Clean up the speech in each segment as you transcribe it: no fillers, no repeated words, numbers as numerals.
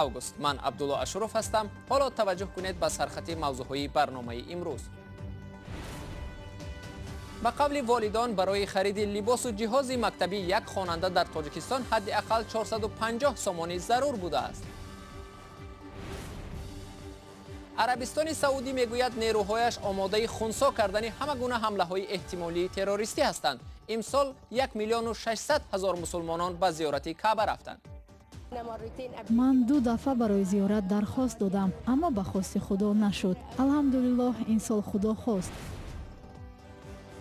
Август. Ман Абдулло Ашуров ҳастам. Ҳоло таваҷҷӯҳ кунед ба сархати мавзӯъҳои барномаи имрӯз. Ба қавли волидон, барои хариди либосу ҷиҳози мактабӣ як хонанда дар Тоҷикистон ҳадди ақал 450 сомонӣ зарур будааст. Арабистони Саудӣ мегӯяд, нерӯҳояш омодаи хунсо кардани ҳама гуна ҳамлаҳои эҳтимолии террористӣ ҳастанд. Имсол 1 600 000 мусулмонон ба зиёрати Каъба рафтанд. Ман ду дафъа барои зиёрат дархост додам, аммо ба хости Худо нашуд. Алҳамдулиллоҳ, ин сол Худо хост.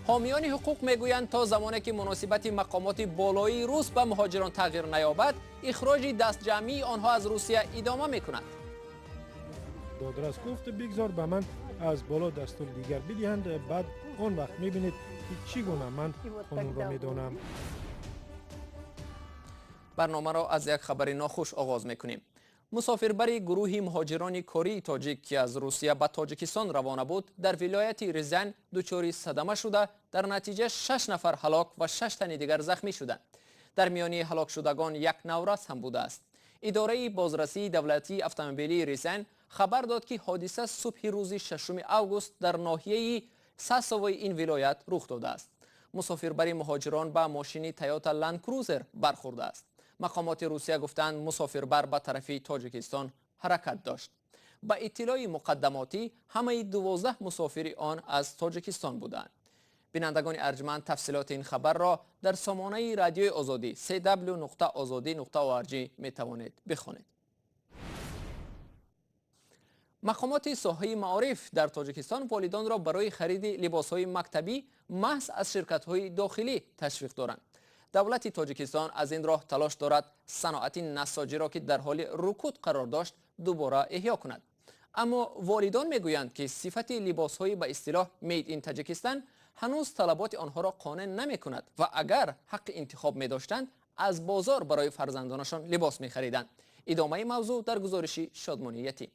Ҳомиёни ҳуқуқ мегӯянд, то замоне ки муносибати мақомоти болоии рус ба муҳоҷирон тағйир наёбад, ихроҷи дастҷамъии онҳо аз Русия идома мекунад. Додрас гуфт: «Бигзор ба ман аз боло дастури дигар бидиҳанд, баъд он вақт мебинед, ки чӣ гуна ман қонунро медонам». Барномаро аз як хабари нохуш оғоз мекунем. Мусофирбари гурӯҳи муҳоҷирони кории тоҷик, ки аз Русия ба Тоҷикистон равона буд, дар вилояти Рязань дучори садама шуда, дар натиҷа шаш нафар ҳалок ва шаш тани дигар захмӣ шуданд. Дар миёни ҳалокшудагон як наврас ҳам будааст. Идораи бозрасии давлатии автомобилии Рязань хабар дод, ки ҳодиса субҳи рӯзи 6 август дар ноҳияи Сасовои ин вилоят рух додааст. Мусофирбари муҳоҷирон ба мошини Тойота Ланд Крузер бархӯрдааст. Мақомоти Русия гуфтанд, мусофирбар ба тарафи Тоҷикистон ҳаракат дошт. Ба иттилои муқаддамотӣ, ҳамаи 12 мусофири он аз Тоҷикистон буданд. Бинандагони арҷманд, тафсилоти ин хабарро дар сомонаи Радиои Озодӣ cw.ozodi.org метавонед бихонед. Мақомоти соҳаи маориф дар Тоҷикистон волидонро барои хариди либосҳои мактабӣ маҳз аз ширкатҳои дохилӣ ташвиқ доранд. Давлати Тоҷикистон аз ин роҳ талош дорад саноати нассоҷиро, ки дар ҳоли рукуд қарор дошт, дубора эҳё кунад. Аммо волидон мегӯянд, ки сифати либосҳои ба истилоҳ Made in Таҷикистан ҳанӯз талаботи онҳоро қонеъ намекунад ва агар ҳаққи интихоб медоштанд, аз бозор барои фарзандонашон либос мехариданд. Идомаи мавзӯъ дар гузориши Шодмонӣ Ятим.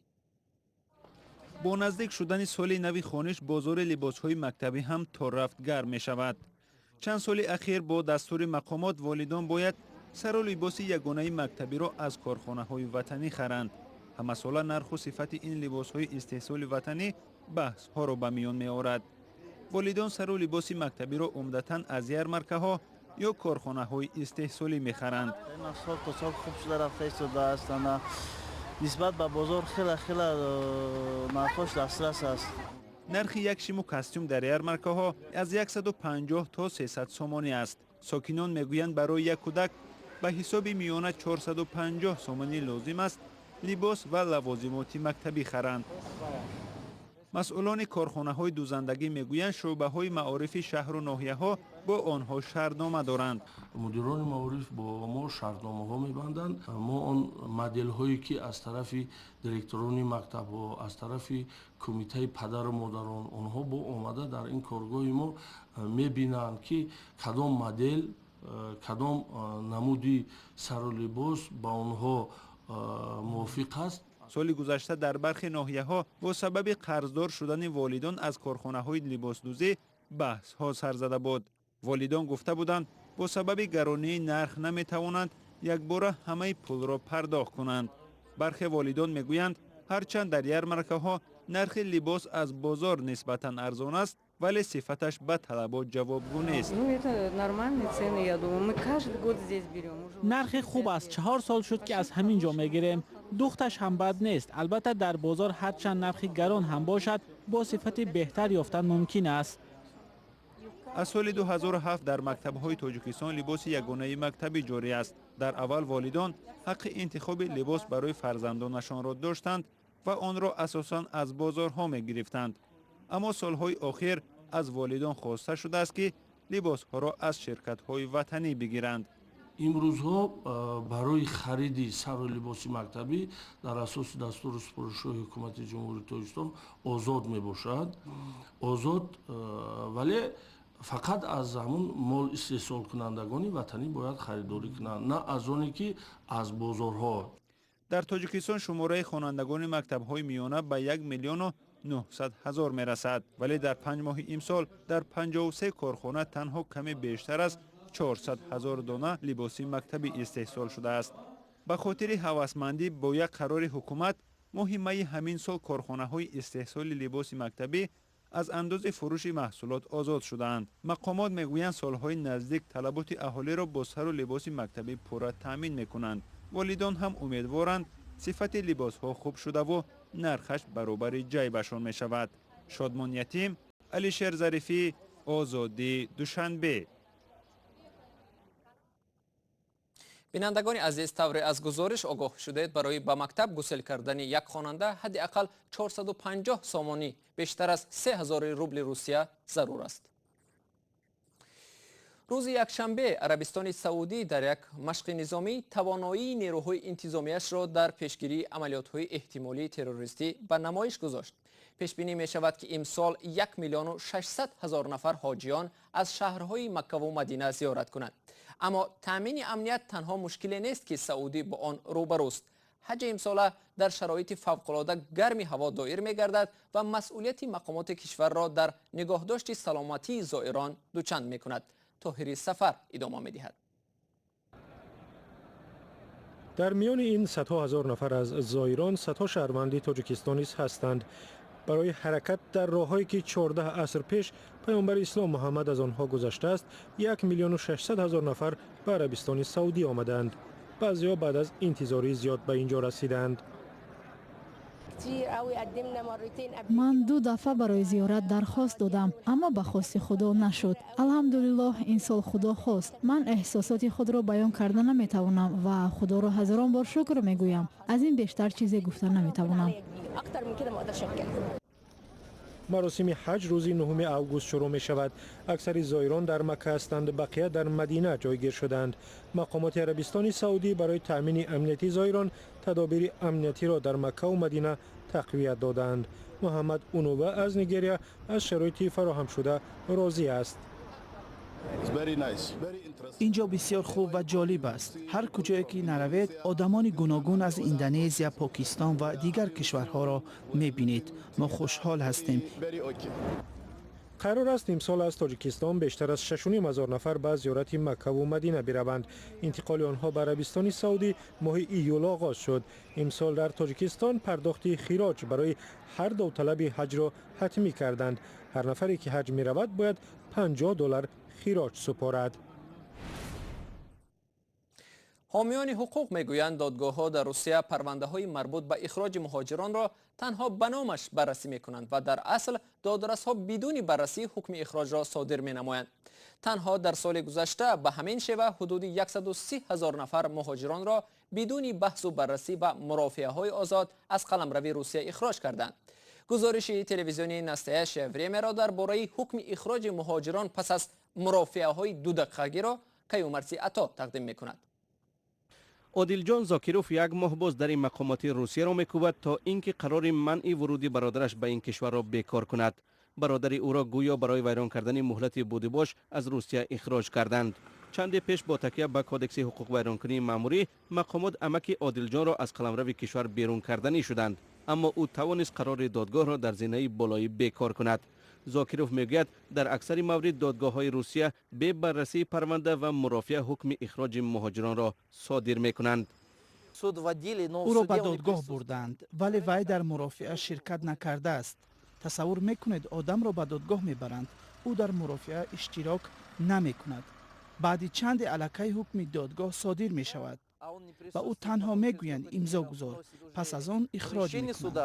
Бо наздик шудани соли нави хониш бозори либосҳои мактабӣ ҳам торафт гарм мешавад. Чанд соли ахир бо дастури мақомот волидон бояд сару либоси ягонаи мактабиро аз корхонаҳои ватанӣ харанд. Ҳамасола нарху сифати ин либосҳои истеҳсоли ватанӣ баҳсҳоро ба миён меорад. Волидон сару либоси мактабиро умдатан аз ярмаркаҳо ё корхонаҳои истеҳсолӣ мехаранд. Сол то сол хуб шуда рафта истодааст. Нисбат ба бозор хеле хеле нархош дастрас аст. Нархи як шиму костюм дар ярмаркаҳо аз 150 то 300 сомонӣ аст. Сокинон мегӯянд, барои як кӯдак ба ҳисоби миёна 450 сомонӣ лозим аст либос ва лавозимоти мактабӣ харанд. Масъулони корхонаҳои дӯзандагӣ мегӯянд, шӯъбаҳои маорифи шаҳру ноҳияҳо бо онҳо шартнома доранд. Мудирони маориф бо мо шартномаҳо мебанданд. Мо он моделҳое, ки аз тарафи директорони мактабҳо, аз тарафи кумитаи падару модарон, онҳо бо омада дар ин коргоҳи мо мебинанд, ки кадом модел, кадом намуди сару либос ба онҳо мувофиқ аст. Соли гузашта дар бархе ноҳияҳо бо сабаби қарздор шудани волидон аз корхонаҳои либосдӯзӣ баҳсҳо сар зада буд. Волидон гуфта буданд, бо сабаби гаронии нарх наметавонанд якбора ҳамаи пулро пардохт кунанд. Бархе волидон мегӯянд, ҳарчанд дар ярмаркаҳо нархи либос аз бозор нисбатан арзон аст, вале сифаташ ба талабот ҷавобгӯ нест. Нархи хуб аст. 4 сол шуд, ки аз ҳамин ҷо мегирем. Духташ ҳам бад нест. Албатта, дар бозор ҳарчанд нархи гарон ҳам бошад, бо сифати беҳтар ёфтан мумкин аст. Аз соли 2007 дар мактабҳои Тоҷикистон либоси ягонаи мактабӣ ҷорӣ аст. Дар аввал волидон ҳаққи интихоби либос барои фарзандонашонро доштанд ва онро асосан аз бозорҳо мегирифтанд. Аммо солҳои охир аз волидон хоста шудааст, ки либосҳоро аз ширкатҳои ватанӣ бигиранд. Имрӯзҳо барои хариди сару либоси мактабӣ дар асоси дастуру супоришҳои Ҳукумати Ҷумҳурии Тоҷикистон озод мебошад. Озод, вале фақат аз ҳамун мол истеҳсолкунандагони ватанӣ бояд харидорӣ кунанд, на аз оне ки аз бозорҳо. Дар Тоҷикистон шумораи хонандагони мактабҳои миёна ба 1 900 000 мерасад, вале дар 5 моҳи имсол дар 53 корхона танҳо каме бештар аз 400 000 дона либоси мактабӣ истеҳсол шудааст. Ба хотири ҳавасмандӣ бо як қарори ҳукумат моҳи майи ҳамин сол корхонаҳои истеҳсоли либоси мактабӣ аз андози фурӯши маҳсулот озод шудаанд. Мақомот мегӯянд, солҳои наздик талаботи аҳолиро бо сару либоси мактабӣ пурра таъмин мекунанд. Волидон ҳам умедворанд, сифати либосҳо хуб шудаву нархаш баробари ҷайбашон мешавад. Шодмон Ятим, Алишер Зарифӣ, Озодӣ, Душанбе. Бинандагони азиз, тавре аз гузориш огоҳ шудед, барои ба мактаб гусел кардани як хонанда ҳадди ақал 450 сомонӣ, бештар аз 3000 рубли Русия зарур аст. Рӯзи якшанбе Арабистони Саудӣ дар як машқи низомӣ тавоноии нерӯҳои интизомияшро дар пешгирии амалиётҳои эҳтимолии террористӣ ба намоиш гузошт. Пешбинӣ мешавад, ки имсол 1 600 000 нафар ҳоҷиён аз шаҳрҳои Маккаву Мадина зиёрат кунанд. Аммо таъмини амният танҳо мушкиле нест, ки Саудӣ бо он рӯбарӯст. Ҳаҷи имсола дар шароити фавқулода гарми ҳаво доир мегардад ва масъулияти мақомоти кишварро дар нигоҳдошти саломатии зоирон дучанд мекунад. Тоҳири Сафар идома медиҳад. Дар миёни ин садҳо ҳазор нафар аз зоирон садҳо шаҳрванди Тоҷикистон низ ҳастанд. Барои ҳаракат дар роҳҳое, ки 14 аср пеш паёмбари ислом Муҳаммад аз онҳо гузаштааст, 1 600 000 нафар ба Арабистони Саудӣ омаданд. Баъзеҳо баъд аз интизории зиёд ба ин ҷо расиданд. Ман ду дафъа барои зиёрат дархост додам, аммо ба хости Худо нашуд. Алҳамдулиллоҳ, ин сол Худо хост. Ман эҳсосоти худро баён карда наметавонам ва Худоро ҳазорон бор шукр мегӯям. Аз ин бештар чизе гуфта наметавонам. Маросими ҳаҷ рӯзи 9 август шурӯъ мешавад. Аксари зоирон дар Макка ҳастанд, бақия дар Мадина ҷойгир шуданд. Мақомоти Арабистони Саудӣ барои таъмини амнияти зоирон тадобири амниятиро дар Маккаву Мадина тақвият доданд. Муҳаммад Унува аз Нигерия аз шароити фароҳамшуда розӣ аст. Инҷо бисёр хуб ва ҷолиб аст. Ҳар куҷое ки наравед, одамони гуногун аз Индонезия, Покистон ва дигар кишварҳоро мебинед. Мо хушҳол ҳастем. Қарор аст, имсол аз Тоҷикистон бештар аз 6 500 нафар ба зиёрати Маккаву Мадина бираванд. Интиқоли онҳо ба Арабистони Саудӣ моҳи июл оғоз шуд. Имсол дар Тоҷикистон пардохти хироҷ барои ҳар довталаби ҳаҷро ҳатмӣ карданд. Ҳар нафаре ки ҳаҷ меравад, бояд $50 хироҷ супорад. Ҳомиёни ҳуқуқ мегӯянд, додгоҳҳо дар Русия парвандаҳои марбут ба ихроҷи муҳоҷиронро танҳо ба номаш баррасӣ мекунанд ва дар асл додрасҳо бидуни баррасӣ ҳукми ихроҷро содир менамоянд. Танҳо дар соли гузашта ба ҳамин шева ҳудуди 130 000 нафар муҳоҷиронро бидуни баҳсу баррасӣ ва мурофиаҳои озод аз қаламрави Русия ихроҷ карданд. Гузориши телевизиони Настоящее времяро дар бораи ҳукми ихроҷи муҳоҷирон пас аз мурофиаҳои дудақиқагиро Каюмарси Ато тақдим мекунад. Одилҷон Зокиров як моҳ боз дар ин мақомоти Русияро мекӯбад, то ин ки қарори манъи вуруди бародараш ба ин кишварро бекор кунад. Бародари ӯро гӯё барои вайрон кардани муҳлати будубош аз Русия ихроҷ карданд. Чанде пеш бо такя ба кодекси ҳуқуқвайронкунии маъмурӣ мақомот амаки Одилҷонро аз қаламрави кишвар берун карданӣ шуданд, аммо ӯ тавонист қарори додгоҳро дар зинаи болоӣ бекор кунад. Зокиров мегӯяд, дар аксари маврид додгоҳҳои Русия бе баррасии парванда ва мурофиа ҳукми ихроҷи муҳоҷиронро содир мекунанд. Ӯро ба додгоҳ бурданд, вале вай дар мурофиа ширкат накардааст. Тасаввур мекунед, одамро ба додгоҳ мебаранд, ӯ дар мурофиа иштирок намекунад. Баъди чанде аллакай ҳукми додгоҳ содир мешавад. Ба ӯ танҳо мегӯянд имзо гузор, пас аз он ихроҷ мекунанд.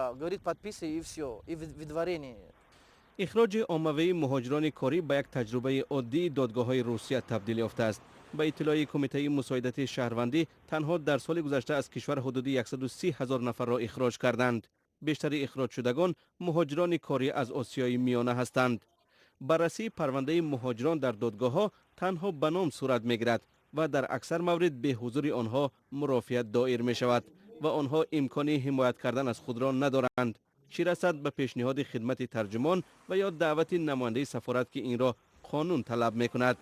Ихроҷи оммавии муҳоҷирони корӣ ба як таҷрибаи оддии додгоҳҳои Русия табдил ёфтааст. Ба иттилои Кумитаи мусоидати шаҳрвандӣ, танҳо дар соли гузашта аз кишвар ҳудуди 130 000 нафарро ихроҷ карданд. Бештари ихроҷшудагон муҳоҷирони корӣ аз Осиёи Миёна ҳастанд. Баррасии парвандаи муҳоҷирон дар додгоҳҳо танҳо ба ном сурат мегирад ва дар аксар маврид бе ҳузури онҳо мурофиа доир мешавад ва онҳо имкони ҳимоят кардан аз худро надоранд. Чӣ расад ба пешниҳоди хидмати тарҷумон ва ё даъвати намояндаи сафорат, ки инро қонун талаб мекунад.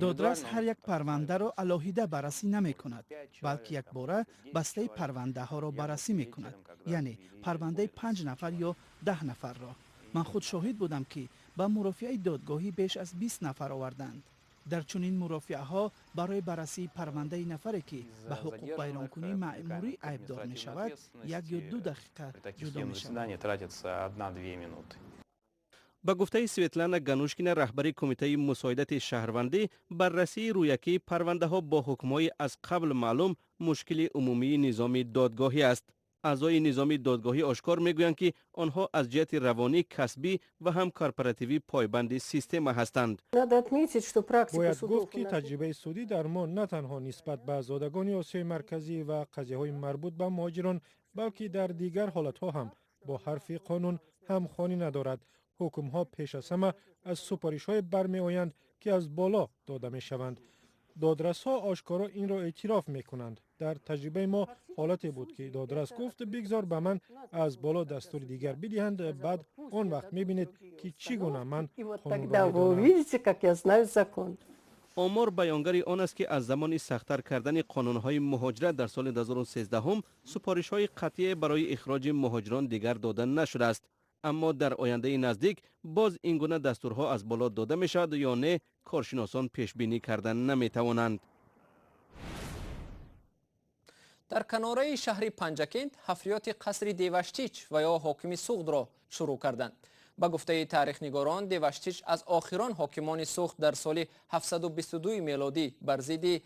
Додрас ҳар як парвандаро алоҳида баррасӣ намекунад, балки якбора бастаи парвандаҳоро баррасӣ мекунад, яъне парвандаи 5 нафар ё 10 нафарро. Ман худ шоҳид будам, ки ба мурофиаи додгоҳӣ беш аз 20 нафар оварданд. Дар чунин мурофиаҳо барои баррасии парвандаи нафаре, ки ба ҳуқуқвайронкунии маъмурӣ айбдор мешавад, 1 ё 2 дақиқа ҷудо мешавад. Ба гуфтаи Светлана Ганушкина, раҳбари Кумитаи мусоидати шаҳрвандӣ, баррасии рӯякии парвандаҳо бо ҳукмҳои аз қабл маълум мушкили умумии низоми додгоҳӣ аст. Аъзои низоми додгоҳӣ ошкор мегӯянд, ки онҳо аз ҷиҳати равонӣ, касбӣ ва ҳам корпоративӣ пойбанди система ҳастанд. Бояд гуфт, ки таҷрибаи судӣ дар мо на танҳо нисбат ба зодагони Осиёи Марказӣ ва қазияҳои марбут ба муҳоҷирон, балки дар дигар ҳолатҳо ҳам бо ҳарфи қонун ҳамхонӣ надорад. Ҳукмҳо пеш аз ҳама аз супоришҳое бармеоянд, ки аз боло дода мешаванд. Додрасҳо ошкоро инро эътироф мекунанд. Дар таҷрибаи мо ҳолате буд, ки додрас гуфт: «Бигзор ба ман аз боло дастури дигар бидиҳанд, баъд он вақт мебинед, ки чӣ гуна ман қонунро». Омор баёнгари он аст, ки аз замони сахттар кардани қонунҳои муҳоҷират дар соли 2013 супоришҳои қатъие барои ихроҷи муҳоҷирон дигар дода нашудааст. Аммо дар ояндаи наздик боз ин гуна дастурҳо аз боло дода мешавад ё не, коршиносон пешбинӣ карда наметавонанд. Дар канораи шаҳри Панҷакент ҳафриёти қасри Деваштич ва ё ҳокими Суғдро шурӯъ карданд. Ба гуфтаи таърихнигорон, Деваштич аз охирон ҳокимони Суғд дар соли 722 мелодӣ бар зидди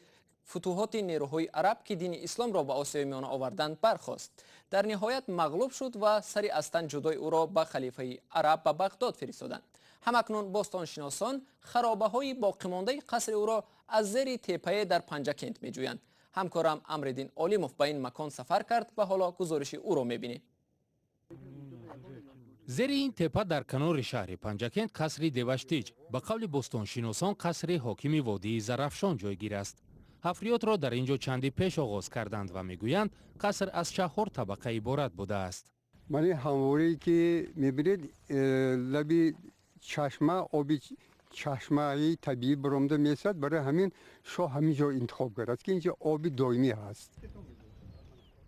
футуҳоти нерӯҳои араб, ки дини исломро ба Осиёи Миёна оварданд, бархост. Дар ниҳоят мағлуб шуд ва сари аз тан ҷудои ӯро ба халифаи араб ба Бағдод фиристоданд. Ҳамакнун бостоншиносон харобаҳои боқимондаи қасри ӯро аз зери теппае дар Панҷакент меҷӯянд. Ҳамкорам Амриддин Олимов ба ин макон сафар кард ва ҳоло гузориши ӯро мебинем. Зери ин теппа дар канори шаҳри Панҷакент қасри Деваштич, ба қавли бостоншиносон, қасри ҳокими водии Зарафшон ҷойгир аст. Ҳафриётро дар ин ҷо чанди пеш оғоз карданд ва мегӯянд, қаср аз чаҳор табақа иборат будааст. Ман ин ҳамворе, ки мебинед, лаби чашма, оби чашмаи табиӣ баромада месад. Барои ҳамин шоҳ ҳамин ҷо интихоб кардааст, ки инҷо оби доимӣ ҳаст.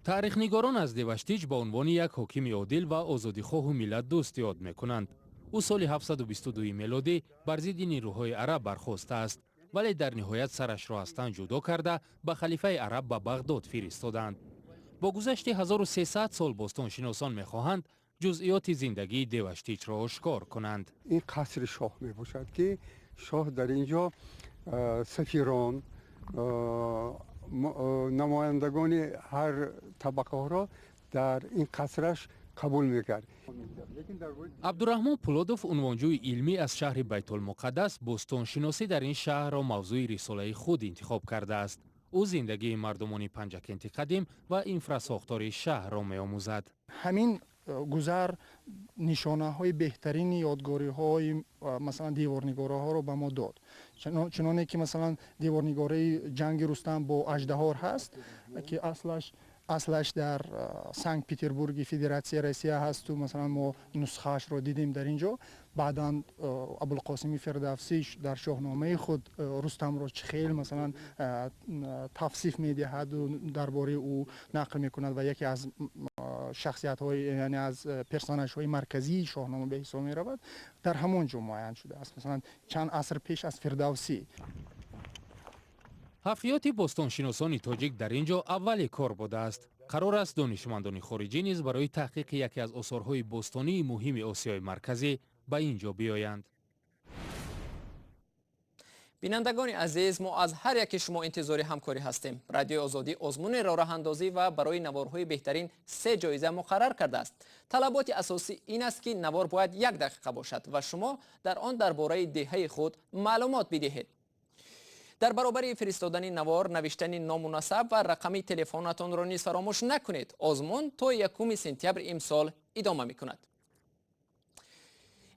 Таърихнигорон аз Деваштич ба унвони як ҳокими одил ва озодихоҳу миллатдӯст ёд мекунанд. Ӯ соли 722 мелодӣ бар зидди нерӯҳои араб бархостааст, вале дар ниҳоят сарашро аз тан ҷудо карда, ба халифаи араб ба Бағдод фиристоданд. Бо гузашти 1300 сол бостоншиносон мехоҳанд ҷузъиёти зиндагии Деваштичро ошкор кунанд. Ин қасри шоҳ мебошад, ки шоҳ дар ин ҷо сафирон, намояндагони ҳар табақаҳоро дар ин қасраш қабул мекард. Абдураҳмон Пулодов, унвонҷӯи илмӣ аз шаҳри Байтулмуқаддас, бостоншиносӣ дар ин шаҳрро мавзӯи рисолаи худ интихоб кардааст. Ӯ зиндагии мардумони Панҷакенти қадим ва инфрасохтори шаҳрро меомӯзад. Ҳамин гузар нишонаҳои беҳтарини ёдгориҳои, масалан, деворнигораҳоро ба мо дод, чуноне ки, масалан, деворнигораи ҷанги Рустам бо аждаҳор ҳаст, ки аслаш дар Санкт Петербурги Федератсияи Россия ҳасту, масалан, мо нусхаашро дидем дар ин ҷо. Баъдан Абулқосими Фирдавсӣ дар Шоҳномаи худ Рустамро чӣ хел, масалан, тавсиф медиҳаду дар бораи ӯ нақл мекунад ва яке аз шахсиятҳои, яъне аз персонажҳои марказии Шоҳнома ба ҳисоб меравад, дар ҳамон ҷо муайян шудааст, масалан, чанд аср пеш аз Фирдавсӣ. Ҳафриёти бостоншиносони тоҷик дар ин ҷо аввали кор будааст. Қарор аст, донишмандони хориҷӣ низ барои таҳқиқи яке аз осорҳои бостонии муҳими Осиёи Марказӣ ба ин ҷо биёянд. Бинандагони азиз, мо аз ҳар яки шумо интизори ҳамкорӣ ҳастем. Радиои Озодӣ озмунеро роҳандозӣ ва барои наворҳои беҳтарин се ҷоиза муқаррар кардааст. Талаботи асосӣ ин аст, ки навор бояд як дақиқа бошад ва шумо дар он дар бораи деҳаи худ маълумот бидиҳед. Дар баробари фиристодани навор, навиштани ному насаб ва рақами телефонатонро низ фаромӯш накунед. Озмун то 1 сентябри имсол идома мекунад.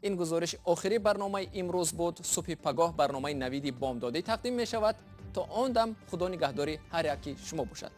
Ин гузориши охири барномаи имрӯз буд. Субҳи пагоҳ барномаи Навиди бомдодӣ тақдим мешавад. То он дам Худо нигаҳдори ҳар яки шумо бошад.